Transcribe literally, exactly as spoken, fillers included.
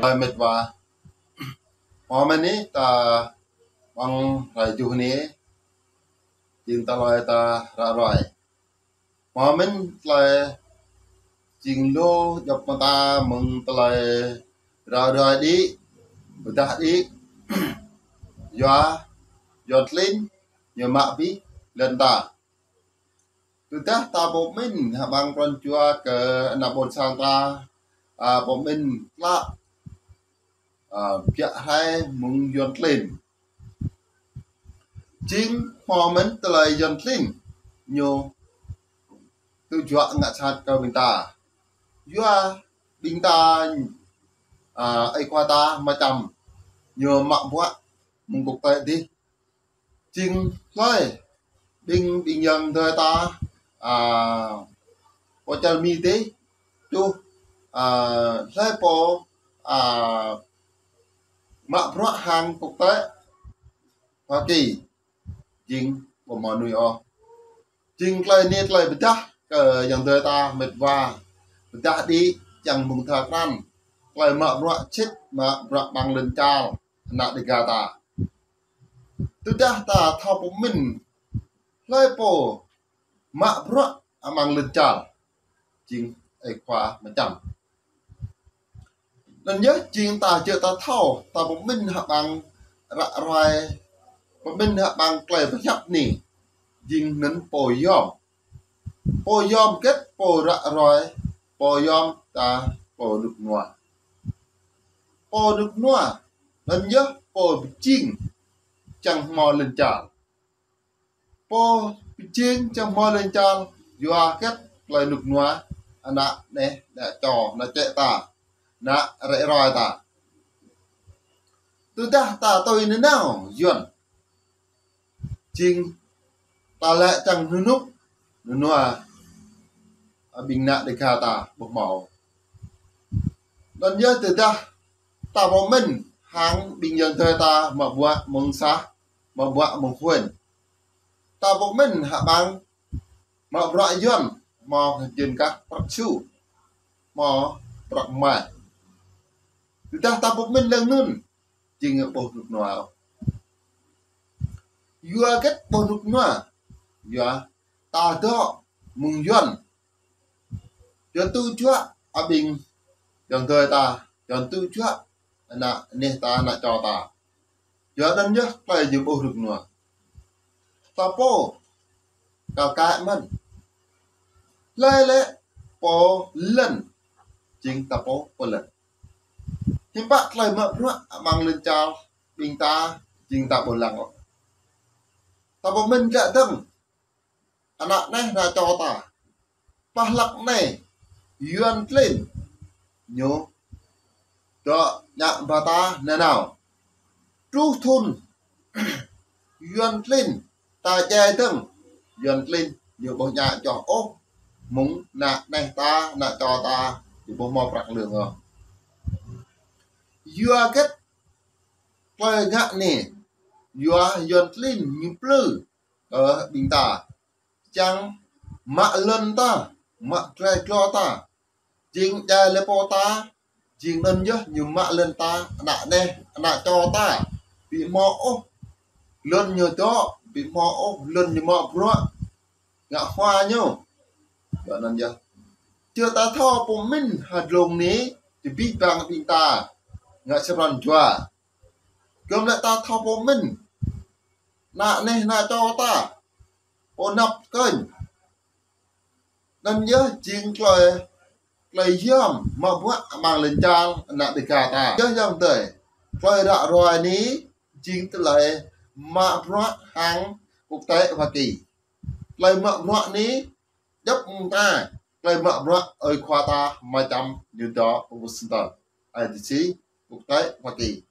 Ơi mĕt wa, hmâo mơ̆n anai ta ƀơ̆ng hrơi tơjuh anai, jing tơlơi ta ră ruai. Hmâo mơ̆n tơlơi jing lu djŏp mơta mơ̆ng tơlơi ră ruai đĭ, pơdah đĭ, yua Yuan klin ñu mă abih lŏn ta. Tơdah ta pơmĭn hăng ƀing pran jua kơ ană ƀôn sang ta, a, pơmĭn klă, a, biă rai mơ̆ng Yuan klin. Jing hmâo mơ̆n tơlơi Yuan klin ñu tŭ juă ngă sat kơ ƀing ta. Yua ƀing ta, a, ơi khua ta mơčăm ñu mă bruă mơ̆ng kŭk tĕ dih. Jing hlơi ƀing, ƀing yang dơi ta, a, pô čar Mi dih, čuh, a, hlơi pô, a, mă bruă hăng kŭk tĕ Hoa Kỳ, jing ƀu hmâo mơnuih ôh. Jing tơlơi anai tơlơi pơdah kơ yang dơi ta mĕt wa, pơdah đĭ čang mơ̆ng tha krăn, tơlơi mă bruă sĭt, mă bruă ƀăng lŏn čar ană Dêga ta. Tơdah ta thâo pơmĭn hlơi pô mă bruă amăng lŏn čar, jing ơi khua mơčăm. Anŭn yơh jing ta jơ̆ ta thâo, ta pơmĭn hăng ƀing ră ruai, pơmĭn hăng ƀing tơlơi pơhiăp anai, jing anŭn pô yom. Pô yom hơget? Pô ră ruai, pô yom ta pô rơnŭk rơnua. Pô rơnŭk rơnua, anŭn yơh pô pơjing čang hmâo lŏn čar. Pô pơjing čang hmâo lŏn čar, yua hơget? Tơlơi rơnŭk rơnua ană neh, ană čô, ană čĕ ta, ană ră ruai ta. Tơdah ta tui nanao Yuan, jing ta lĕ čang rơnŭk rơnua, a, ƀing ană Dêga ta ƀu hmâo. Anŭn yơh tơdah ta pơmĭn hăng ƀing yang dơi ta mă bruă mơ̆ng sah, mă bruă mơ̆ng huên. Ta pơmĭn hăng ƀing mă bruă Yuan, hmâo hơjăn kah prăk su, hmâo prăk mai. Tơdah ta pơmĭn lăng anŭn, jing ƀu rơnŭk rơnua. Yua hơget ƀu rơnŭk rơnua? Yua ta dŏ mơ̆ng Yuan. Yuan tŭ juă a ƀing yang dơi ta, Yuan tŭ juă ană neh ta, ană čô ta. Yua anŭn yơh tơlơi jing ƀu rơnŭk rơnua. Ta pô kal kaĭ mơ̆n. Hlơi lĕ pô lŏn, jing ta pô pô lŏn. Hiư̆m pă tơlơi mă bruă amăng lŏn čar ƀing ta, jing ta ƀu lăng ôh. Ta pơmĭn gah dơ̆ng ană neh ană čô ta. Pah hlăk anai, Yuan klin ñu dŏ ngă ba ta nanao. Truh thŭn Yuan klin ta djai dơ̆ng, Yuan klin ñu ƀu ngă joh ôh mơ̆ng ană neh ta, ană čô ta, ñu ƀu hmâo prăk lương ôh. Yua hơget tơlơi ngă anai? Yua Yuan klin ñu plư kơ ƀing ta, čang mă lŏn ta, mă trai klô ta. Jing djai lĕ pô ta, jing anŭn yơh ñu mă lŏn ta, ană neh, ană čô ta ƀu hmâo ôh lŏn ñu dŏ, ƀu hmâo ôh lŏn ñu mă bruă ngă hua ñu. Yua anŭn yơh, čơ̆ ta thâo pơmĭn hơdrôm anai, tơbiă ƀing ƀing ta ngă sa pran jua. Gơ̆m lĕ ta thâo pơmĭn ană neh ană čô ta, pô năp kơnh. Anŭn yơh jing tơlơi, tơlơi yom mă bruă amăng lŏn čar ană Dêga ta. Yơh yang tơi, tơlơi ră ruai anai jing tơlơi mă bruă hăng kŭk tĕ Hoa Kỳ. Tơlơi mă bruă anai djŏp mơta tơlơi mă bruă ơi khua ta mơčăm ñu dŏ Washington, ai ti si, kŭk tĕ Hoa Kỳ.